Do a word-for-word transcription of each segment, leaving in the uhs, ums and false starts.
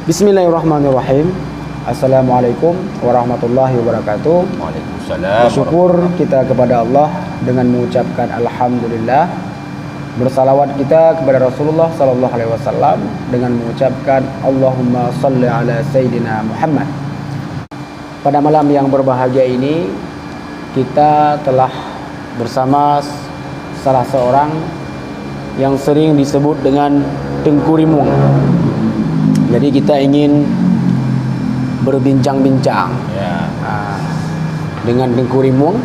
Bismillahirrahmanirrahim. Assalamualaikum warahmatullahi wabarakatuh. Waalaikumsalam. Bersyukur kita kepada Allah dengan mengucapkan alhamdulillah. Bersalawat kita kepada Rasulullah sallallahu alaihi wasallam dengan mengucapkan Allahumma salli ala sayyidina Muhammad. Pada malam yang berbahagia ini, kita telah bersama salah seorang yang sering disebut dengan Tengku Rimueng. Jadi kita ingin berbincang-bincang Ya. ah, dengan Tengku Rimueng.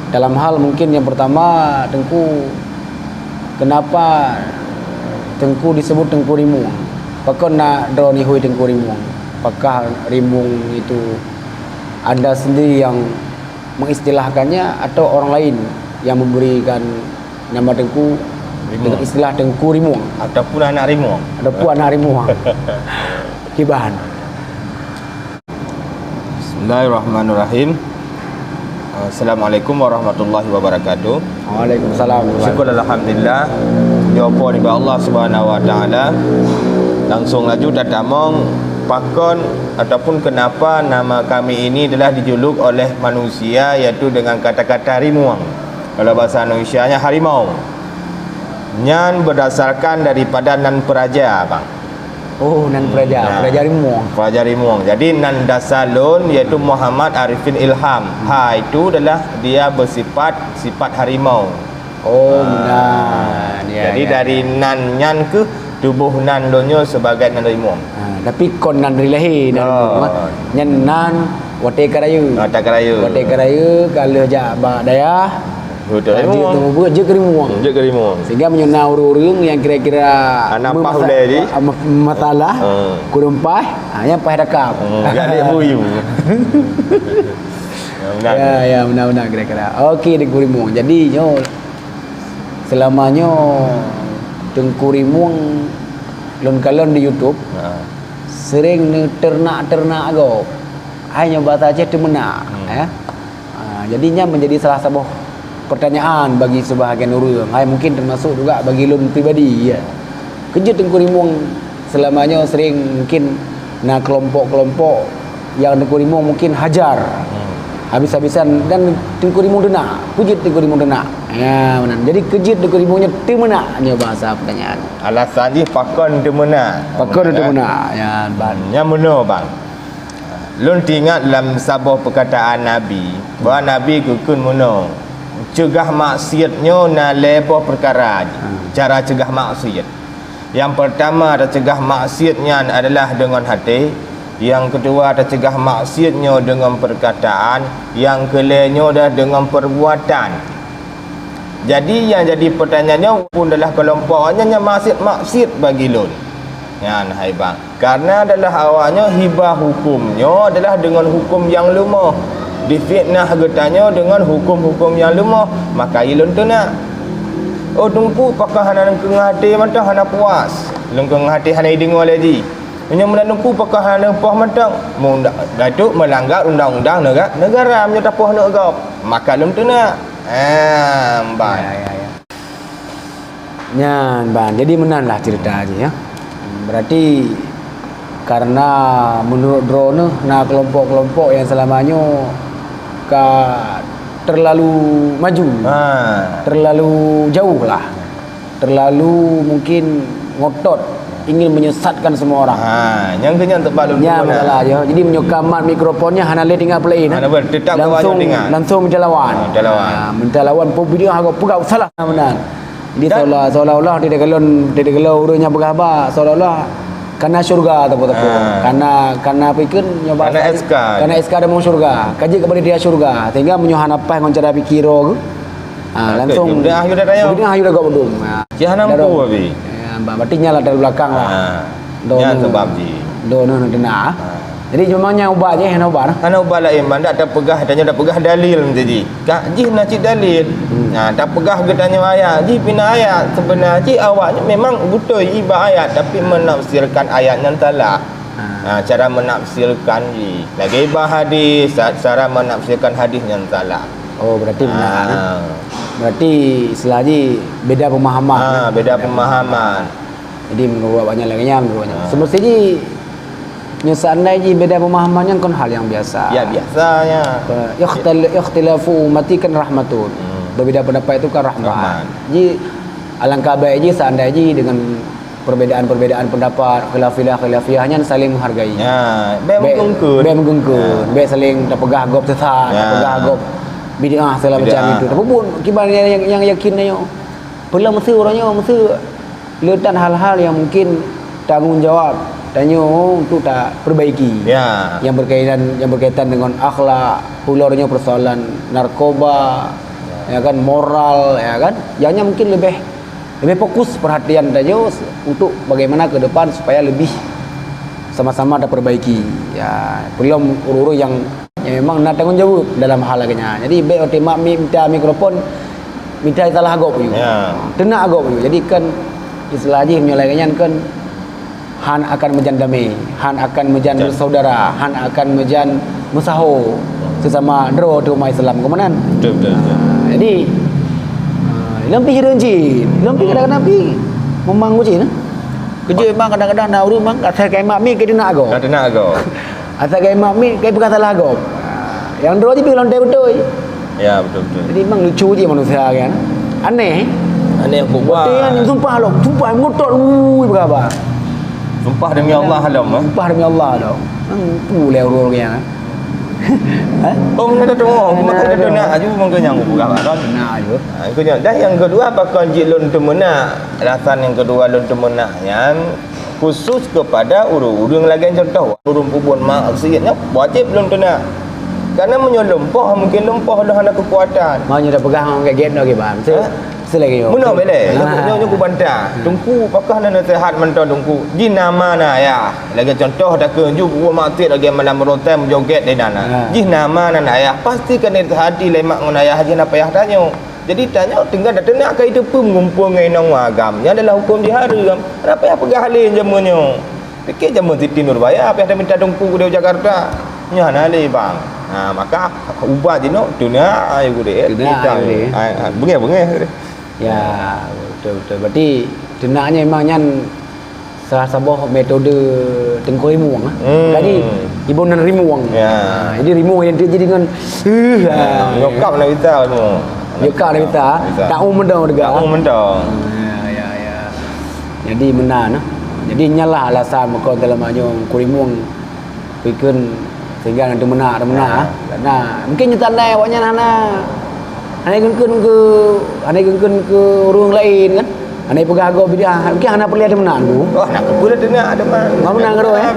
Dalam hal mungkin yang pertama, Tengku, kenapa Tengku disebut Tengku Rimueng? Pakon na droe neuhôi Tengku Rimueng? Apakah Rimueng itu anda sendiri yang mengistilahkannya atau orang lain yang memberikan nama Tengku Rimueng. Dengan istilah Tengku Rimueng Ataupun anak Rimueng. Ataupun anak Rimueng? Kiban. Bismillahirrahmanirrahim. Assalamualaikum warahmatullahi wabarakatuh. Waalaikumsalam. Syukur alhamdulillah. Nyoe po nibak Allah Subhanahu wa taala. Langsung laju tatamong pakon ataupun kenapa nama kami ini telah dijuluk oleh manusia, iaitu dengan kata-kata rimueng. Kalau bahasa Indonesia-nya harimau. Nyan berdasarkan daripada nan peraja, bang. Oh, nan peraja, Nah. peraja Rimueng. Peraja Rimueng. Jadi nan dasa lôn iaitu Muhammad Arifin Ilham. Ha, itu adalah dia bersifat sifat harimau. Oh, Ah. meunan. Ya, Jadi ya, dari ya. Nan nyan keuh tuboh nan lôn nyoe sebagai nan rimueng. Ha, tapi kon nan dari lahé nan Oh. rimueng, ah. Nyan nan watée ka rayeuk. Watée ka rayeuk. Watée ka rayeuk, ka lheueh jak bak dayah. Betul. Ka jeuet teumeubuet jeuet keu rimueng. Jeuet keu rimueng. Sehingga meunyoe na ureuëng-ureuëng yang kira-kira Hana paih memasa- ulée jih. ah, ma- masalah, Hmm. kureueng paih, ha, nyan paih dakab. Hmm, jak dek buyu. Ya, benar. Ya, ya, benar-benar kira-kira. Okey, Tengku Rimueng. Jadi, nyoe selama nyoe Tengku Rimueng lôn kalon di YouTube, Ha. sering neuternak-ternak gob. Hai nyoe bahasa Aceh teumeunak, Hmm. ya. Ha, jadi nyan menjadi salah saboh pertanyaan bagi sebahagian ureuëng. Hai mungkin termasuk juga bagi lôn pribadi, ya. Keujeuet Tengku Rimueng selama nyoe sering mungkin na kelompok-kelompok yang Tengku Rimueng mungkin hajar Hmm. habis-habisan dan Tengku Rimueng teunak. Keujeuet Tengku Rimueng teunak. Ya, meunan. Jadi keujeuet Tengku Rimueng nyoe teumeunak nyoe bahasa pertanyaan. Alasan jih pakon teumeunak. Pakon Kan? teumeunak. Ya, ban. Nyang meunoe, bang. Lôn teuingat lam saboh peukataan Nabi, bahwa Nabi geukheun meunoe, ceugah maksiet nyoe na lhée boh peukara jih, Hmm. cara ceugah maksiet. Nyang peurtama teuceugah maksiet nyan adalah deungon até, nyang keudua teuceugah maksiet nyoe deungon peukataan, nyang keulhée nyoe adalah deungon peurbuatan. Jadi nyang jadi peurtanyaan nyoe pun adalah keulompok nyan nyang maksiet-maksiet bagi lôn. Nyan hai bang. Karena adalah awaknyoe hiba huköm nyoe adalah deungon huköm nyang leumoh. Difitnah geutanyoe deungon huköm-huköm nyang leumoh, maka ilôn teunak. Oh Teungku, pakon hana lôn keunong até mantong hana puas. Lôn keunong até hana ideungoe lé jih. Meunyoe meunan Teungku pakon hana lôn poh mantong. Munda-, Datuk melanggar undang-undang nega-, negara meunyoe tapoh aneuk gob. Maka lôn teunak. Ah, mbai. Ya, ya, ya. Nyan ban. Jadi meunan lah cerita jih ya. Berarti karena menurut droeneuh na kelompok-kelompok yang selama nyoe ka terlalu maju. Ha. Terlalu jauh lah. Terlalu mungkin ngotot ingin menyesatkan semua orang. Ha, nyang keu nyan teupah lôn Ya, deungoe. Masalah ya. Jadi meunyoe ka mat mikrofonnya hana lé tinggai peuleueh nah. Hana boleh, tetap awak Langsung tinggai. Langsung minta lawan. Ha, minta lawan. Ha, minta lawan pun video agak peugah salah benar. Jadi Kan? seolah seolah-olah di dalam di dalam ureueng nyang peugah haba seolah-olah kana syurga ataupun ataupun. Ha. Kana kana apa ikut nyoba Kana S K. Kana S K ada mau syurga. Kaji kepada dia syurga. Sehingga meunyoe hana paih ngon cara fikir roh ke. Ha, Ha, langsung ke, udah, udah tayang. Udah, udah gak bedung. Ha. Dia hana Dah mampu dong. habis. Ya, ba-, berarti nyalah dari belakang lah. Ha. Dona. Nyan sebab jih. Dona nak dengar. Ha. Jadi memangnya ubat je, hana ubat. Hana ubat lain, mandak tapeugah, tanyoe tapeugah dalil tadi. Ka jih na cit dalil. Hmm. Nah, tapeugah geutanyoe ayat, jih pih na ayat. Sebenar jih awaknyan memang beutôi iba ayat, tapi menafsirkan ayat nyan salah. Ha. Ha, cara menafsirkan jih. Lagi iba hadis, sa-, cara menafsirkan hadis nyan salah. Oh, berarti benar. Ha. Berarti istilah jih beda pemahaman. Ha, beda pemahaman. Jadi menurut awaknya laganya menurut awaknya. Ha. Semestinya Seandai jih beda pemahaman nyan kon hal yang biasa. Ya, biasa, ya. Ikhtil-, ikhtilafu ummati kan rahmatun. Hmm. Berbeda pendapat itu kan rahmat. Rahmat. Ji alangkah baik ji seandai ji dengan perbedaan-perbedaan pendapat, khilafiyah-khilafiyah nyan saling menghargai. Ya, baik mengkeun. Baik mengkeun. Ya. Baik saling tapeugah gob sesat, ya, tapeugah gob bid'ah segala macam itu. Bid'ah. Tapi pun kiban yang, yang, yang yakin nyoe. Peulom meuseu uroe nyoe, meuseu le tan hal-hal yang mungkin tanggung jawab tanyoe untuk taperbaiki. Ya. Yang berkaitan, yang berkaitan dengan akhlak, pulo nyoe persoalan narkoba, ya kan, moral, ya kan. Yang nyan mungkin lebih, lebih fokus perhatian tanyoe untuk bagaimana ke depan supaya lebih sama-sama taperbaiki. Ya, peulom ureuëng-ureuëng yang Ya, memang na tanggung jawab dalam hal lagée nyan. Jadi, bék watée mak mi-, mita mikrofon, mita salah gob yue. Ya. Teunak gob yue. Jadi, kan istilah jih meunyoe lagée nyan kan han akan meujan damé, han akan meujan bersaudara, han akan meujan meusaho sesama droe teuh umat Islam keumanan. Betul, betul, betul. Ha, jadi, ha, lom pih hireuen jih, lom pih kadang-kadang pih memang uji nah. Keujeuet memang kadang-kadang na ureuëng memang asai kai mak mi ke teunak gob. Ka teunak gob. Asai kai mak mi, kai peugah salah gob. Nyang droe jih pih lom teuh beutôi. Ya, betul, betul. Jadi, memang lucu jih manusia kan. Aneh. Aneh, buet. Beutôi kan, sumpah lom, sumpah ngotot, ui, peugah bah. Sumpah demi Allah lom, eh? Sumpah demi Allah lom. Nang pu lé ureuëng nyan, eh? Hah? Oh, mana tu? Oh, mana tu? Nak aju mungkin nyang peugah bah, kan? Nak aju. Ha, itu nyan. Dan nyang keudua, pakon jih lôn teumeunak. Alasan nyang keudua lôn teumeunak nyan, khusus kepada ureuëng-ureuëng lagée contoh, ureuëng peubuet maksiat nyan wajéb lôn teunak. Karena meunyoe lôn poh, mungkin lôn poh lôn hana keukuatan. Mau nyoe tapeugah ngon gét-gét nyoe kiban. Se-, ha? Selagi nyoe. Meunoe beleh, ha, nyoe, nyoe kubantah. Hmm. Teungku, pakon na naseuhat mantong Teungku? Jih nama na ayah. Lagée contoh takheun ju peubuet maksiat lagée malam meuroteng meujogét di na na. Ha. Jih nama na ayah. Pasti kan naseuhati lé mak ngon ayah jih na payah tanyoe. Jadi tanyoe tinggai tateunak ka itu peue meungumpul ngon inong agam. Nyan adalah huköm jih hareuem. Kenapa payah peugah lé jameun nyoe? Pike jameun Siti Nurbaya payah taminta teungku di Jakarta. Nyoe hana lé bang. Ha, maka ubat jinoe teunak ayo gurée. Teunak ayo gurée. Ha, ha, beungéh-beungéh. Ya, betul, betul. Berarti teunaknya memang nyan salah saboh metode Teungku Rimueng, eh. Hmm. Jadi, iboh nan rimueng. Ya. Ha, jadi rimueng identik jadi ngon, eh, ha. Nyokap nak bita tu. Nyokap nak bita. Bita. Tahu mendong juga. Tahu mendong. Ya, ya, ya. Jadi, meunan, eh. Jadi, nyan lah alasan meukeun dalam anyong Teungku Rimueng Pikun sehingga nanti meunak, meunak. Ya. Nah, mungkin nyata nai awaknyan hana, hana geungkeun keu, hana geungkeun keu ureuëng laén kan? Hana peugah gob bid'ah. Mungkin hana peureulée teumeunak tu. Oh, nak keupeue teumeunak teuma? Mau meunak keudroe, eh?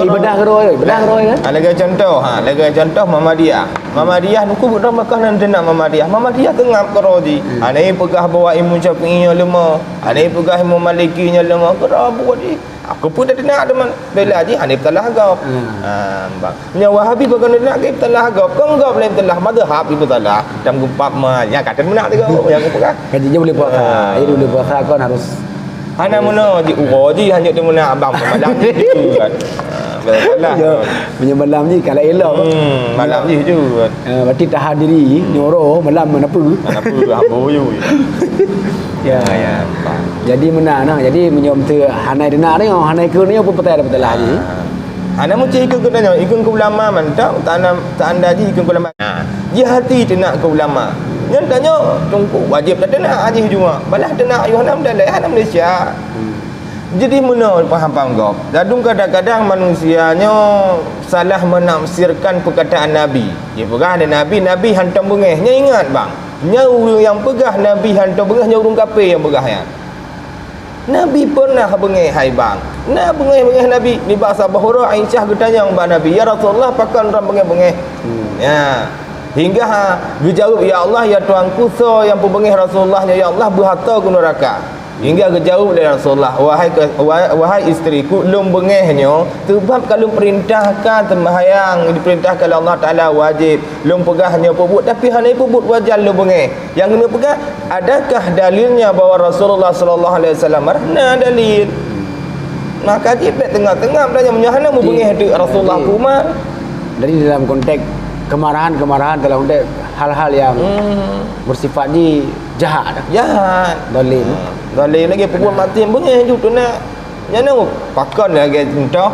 Ibadah keudroe, ibadah keudroe kan? Ha, lagée contoh, ha, lagée contoh Muhammadiyah. Muhammadiyah nuku buet dah makah nan teumeunak Muhammadiyah. Muhammadiyah teungab keudroe jih. Hmm. Hana peugah bahwa Imam Syafi'i nyoe leumo. Hana peugah Imam Maliki nyoe leumo. Keudroe buet jih. Aku pun dah teunak teuma. Bela jih hana peusalah gob. Hmm. Ha, bang. Nyoe Wahabi bukan teunak ke peusalah gob. Kon gob lain peusalah, mazhab peusalah. Dan geupak ma, nya kata meunak tu gob. Yang geupak. Kan dia boleh puasa. Ha. Dia boleh puasa kan harus. Hana meunoe jih uroe jih hanya teunak abang malam jih tu kan. Ha, peusalah. Ya, punya malam ni kalau elok. Hmm, malam jih tu kan. Eh, berarti tahan diri, hmm, nyuruh malam mana apa? Mana apa, apa je. Ya, ya. Jadi meunan nah. Jadi meunyoe teu hana teunak ni, hana ikut ni pun petai dah petai lagi. Ha. Hana meusti ikut keu tanyoe, ikut keu ulama mantap, tanda, tanda jih ikut keu ulama. Ha. Jih hati teunak keu ulama. Nyan tanyoe teungku wajib dah teunak jih jua. Balah teunak ayuh hana meudalah hana Malaysia. Hmm. Jadi meunoe paham-paham gob. Ladum kadang-kadang manusia nyoe salah menafsirkan perkataan Nabi. Jipeugah lé Nabi, Nabi hantom beungéh. Nyoe ingat bang, nyoe ureuëng nyang peugah Nabi hantom beungéh nyoe ureuëng kafé nyang peugah nyan. Nabi pernah beungéh hai bang. Na beungéh-beungéh Nabi. Nibak saboh uroe Aisyah geutanyong bak Nabi, "Ya Rasulullah, pakon droe beungéh-beungéh?" Hmm. Ya. Hingga ha, geujaweueb, "Ya Allah, ya Tuhanku, soe nyang peubeungéh Rasulullah nyoe, ya Allah, beuhatoe keu nuraka." Hingga geujaweueb lé Rasulullah, "Wahai ke-, wahai, wahai isteriku, lôn beungéh nyoe teubab ka lôn peurintahkan seumayang, dipeurintahkan lé Allah Taala wajéb. Lôn peugah nyoe peubuet, tapi hana peubuet, wajar lôn beungéh." Nyang keuneuk peugah, adakah dalilnya bahwa Rasulullah sallallahu alaihi wasallam marah? Na dalil. Maka jih bék teungab-teungab dah nyoe, meunyoe hana meubeungéh teuk Rasulullah, jadi, peue ma. Jadi dalam konteks kemarahan-kemarahan, dalam konteks hal-hal yang, hmm, bersifat jih jahat. Jahat. Zalim. Ha. Zalim lagi peubuet, ha, mati beungéh ju tu nak. Nyan pakon lagée contoh.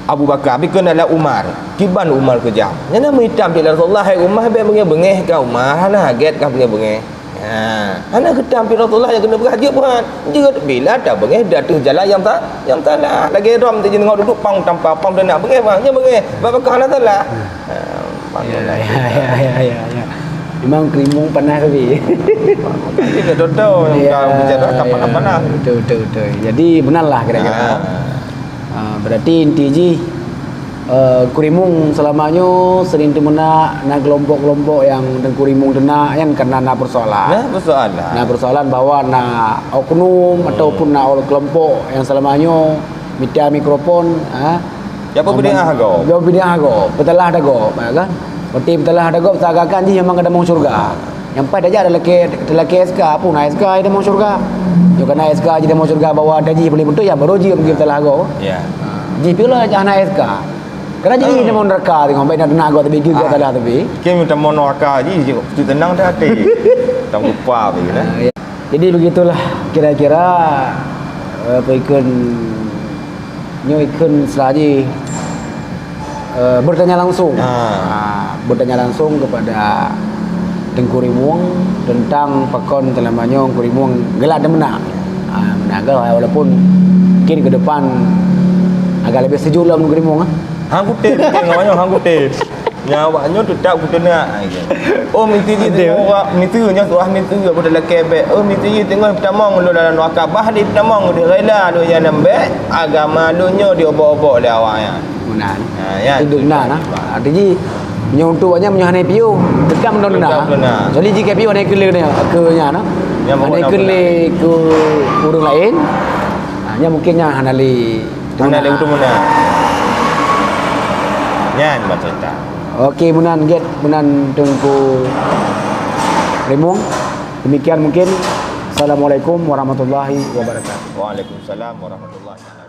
Abu Bakar, bikon adalah Umar. Kiban Umar keujam. Nyan na meuitam cit lé Rasulullah, "Hai Umar, bèk beungèh-beungèh kah Umar, hana hajat kah beungèh-beungèh." Ha, hana geutam cit Rasulullah nyang keuneuk peugah jeuet buhan. Jeuet bila tabeungèh di ateueh jalan nyang sa-, nyang salah. Lagèe droe teuh jeuet ngon dudoe pang tampa pang teunak beungèh bang, nyan beungèh. Bak Bakar hana salah. Ha, pang Ya, teunak. ya, ya, ya, ya, ya. Memang keurimong panas tapi. Tapi betul-betul, Ya, bukan bicara ya, kapan-kapan lah. Betul, betul, betul. Jadi, benar lah kira-kira. Ah. Ah, berarti inti jih, eh, keurimong selama nyoe sering teumeunak na kelompok-kelompok nyang teungku rimong teunak nyan karena na persoalan. Na persoalan. Na persoalan bahwa na oknum Hmm. ataupun na kelompok nyang selama nyoe mita mikrofon, ha, Ya, apa bid'ah go? Ya, bid'ah go. Peutalah dago, ya kan? Berarti peutalah dago, seakan-akan jih memang ka tamong syurga. Nyang pai tajak talakèe, talakèe S K, peue na S K tamong syurga. Nyoe kana S K jih tamong syurga bahwa ata jih paléng beutôi, ya baru jih mungkin peutalah go. Ya. Jih pih lah hana S K. Karena jih Oh. tamong neraka tengok, baik nak, nak go tapi geuga Ah. salah tapi. Kém tamong neraka jih, tu tenang dah hati. Tam lupa pih kan. Ah, ya. Jadi begitulah kira-kira, eh, apa ikon, nyoe ikon seulaji, eh, bertanya langsung. Ah. Ah, bertanya langsung kepada Teungku Rimueng tentang pakon selama nyoe Teungku Rimueng galak teumeunak. Ah, meunan keuh, walaupun mungkin ke depan agak lebih sejuk lom Teungku Rimueng, ah. Hang kutem, tengok nyoe hang kutem. Nyan awak nyoe teutap kuteunak, ha, gitu. Oh, misi jih Betul. tengok awak, misi nyoe suah misi, aku dah lakèe bèk. Oh, misi jih tengok peutamong lôn dalam neraka, bah di peutamong di rela lôn nyang lembek, agama lôn nyoe diobok-obok lé awak nyan. Meunan. Ha, ya. Itu benar, nah. Arti jih, meunyoe untuk awak nyan, meunyoe hana piôh, teutap meunan Teutap nah. meunan. Kecuali jih ka piôh hana keu lé nyan, keu nyan, nah. Nyan Hana pokok keu lé keu ureueng laén. Ha, nyan mungkin nyan hana lé Hana lé Meunan. Untuk meunan. Nyan bacerita. Okey, meunan gét, meunan Teungku Rimueng. Demikian mungkin. Assalamualaikum warahmatullahi wabarakatuh. Waalaikumsalam warahmatullahi wabarakatuh.